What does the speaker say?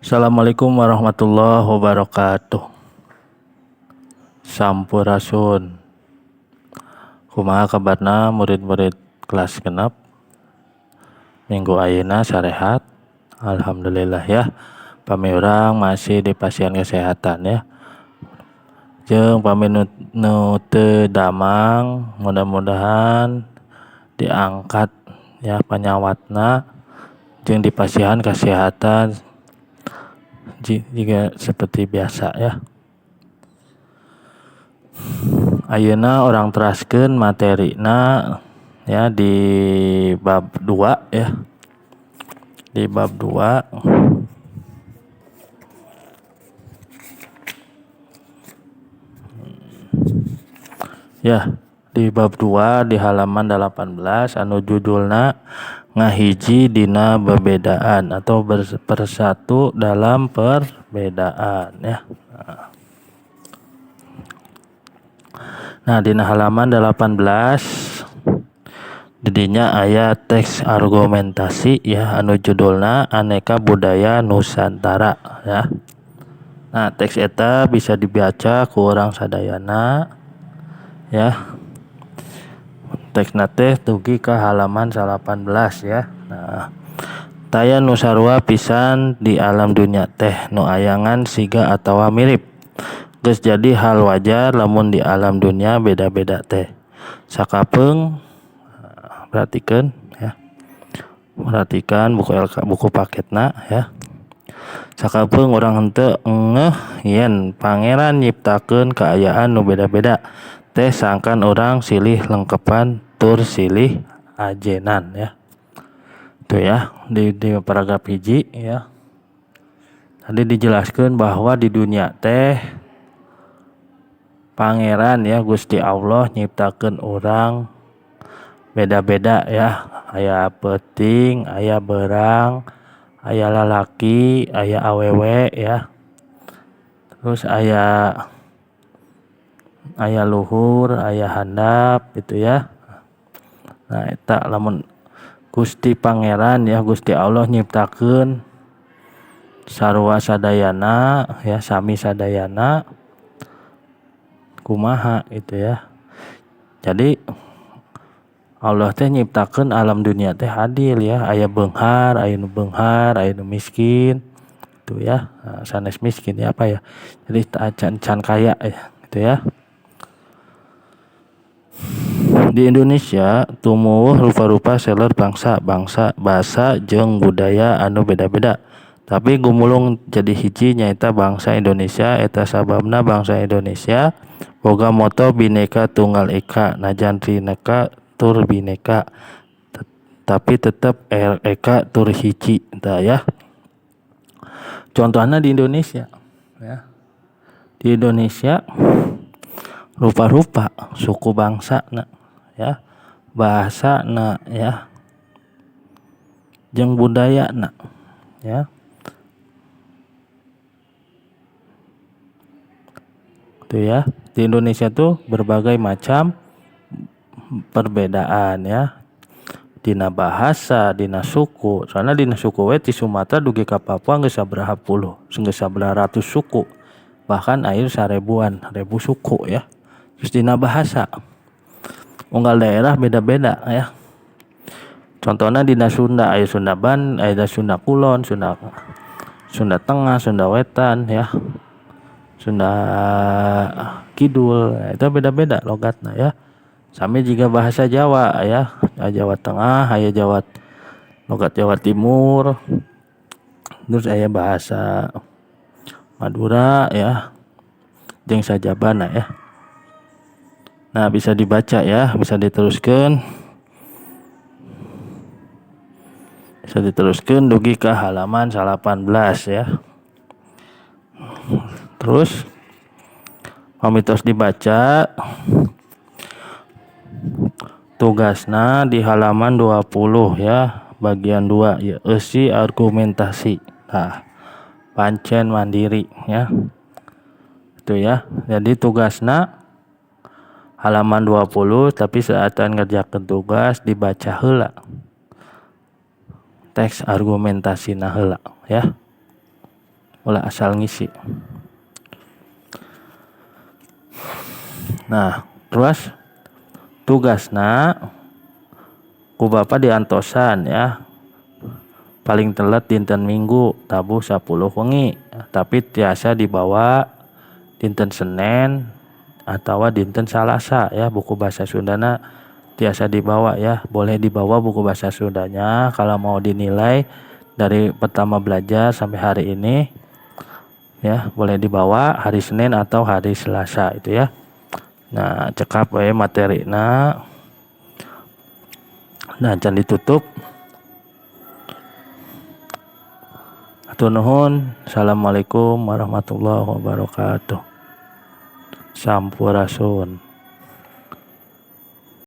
Assalamualaikum warahmatullahi wabarakatuh. Sampurasun. Kumaha kabarna murid-murid kelas 6? Minggu ayeuna sarehat. Alhamdulillah ya. Pami urang masih di pasien kesehatan ya. Jeung pami nu teu damang mudah-mudahan diangkat ya panyawatna jeung dipasihan kesehatan jika seperti biasa ya. Ayeuna urang teraskeun materina ya di bab 2 ya. Di bab 2 ya, di bab 2 di halaman 18 anu judulna ngahiji dina bebedaan atau bersatu dalam perbedaan ya. Nah, dina halaman 18 didinya aya teks argumentasi ya anu judulna Aneka Budaya Nusantara ya. Nah, teks eta bisa dibaca ku urang sadayana ya. Teksna teh dugi ka halaman 18 ya. Nah, taya nu sarua pisan di alam dunia teh nu ayangan siga atawa mirip. Geus jadi hal wajar lamun di alam dunia beda-beda teh. Sakapeung perhatikeun ya. Perhatikan buku LK, buku paketna ya. Sakapeung urang henteu ngeuh yen pangeran nyiptakeun kaayaan nu beda-beda teh sangkan urang silih lengkepan tur silih ajenan ya. Itu ya di paragraf hiji ya. Tadi dijelaskan bahwa di dunia teh pangeran ya Gusti Allah nyiptakeun urang beda-beda ya. Aya peuting, aya beurang, aya lalaki, aya awewe ya. Terus aya luhur, aya handap gitu ya. Nah, eta lamun Gusti Pangeran ya Gusti Allah nyiptakeun sarua sadayana ya sami sadayana kumaha gitu ya. Jadi Allah teh nyiptakeun alam dunia teh adil ya, aya beunghar, aya nu beunghar, aya nu miskin gitu ya. Nah, sanes miskin ya apa ya. Jadi can kaya ya gitu ya. Di Indonesia tumuwuh rupa-rupa seler bangsa, bangsa, basa jeung budaya anu beda-beda. Tapi gumulung jadi hiji nyaeta bangsa Indonesia, eta sababna bangsa Indonesia boga moto Bhinneka Tunggal Ika, najan rineka tur bineka, tapi tetep eka tur hiji tah ya. Contohna di Indonesia ya. Di Indonesia rupa-rupa suku bangsa na ya, bahasa na ya, jeung budaya na ya. Itu ya, di Indonesia tuh berbagai macam perbedaan ya. Dina bahasa, dina suku. Soalna dina suku we ti Sumatera dugi ka Papua geus sabaraha puluh, geus sabaraha ratus suku. Bahkan aya sarebuan, ribu suku ya. Terus dina bahasa unggal daerah beda-beda ya. Contohnya dina Sunda aya Sunda Ban, aya Sunda Kulon, Sunda Tengah, Sunda Wetan ya. Sunda Kidul, itu beda-beda logatna ya. Sami juga bahasa Jawa ya, aya Jawa Tengah, aya Jawa logat Jawa Timur. Terus aya bahasa Madura ya, jeung sajabana ya. Nah, bisa dibaca ya, bisa diteruskan. Bisa diteruskan dugi ke halaman 18 ya. Terus pami tos dibaca tugasna di halaman 20 ya, bagian 2 ya, eusi argumentasi. Nah, pancen mandiri ya. Itu ya. Jadi tugasna halaman 20 tapi saat ngerjakeun tugas dibaca heula. Teks argumentasina heula ya. Ulah asal ngisi. Nah, terus tugasna ku Bapak diantosan ya. Paling telat dinten Minggu tabuh 10 wengi, tapi tiasa dibawa dinten Senin atau dinten Salasa ya. Buku bahasa Sundana tiasa dibawa ya, boleh dibawa buku bahasa Sundanya kalau mau dinilai dari pertama belajar sampai hari ini ya, boleh dibawa hari Senin atau hari Selasa itu ya. Nah, cekap we materina. Nah, can ditutup. Hatur nuhun. Assalamualaikum warahmatullahi wabarakatuh. Sampurasun.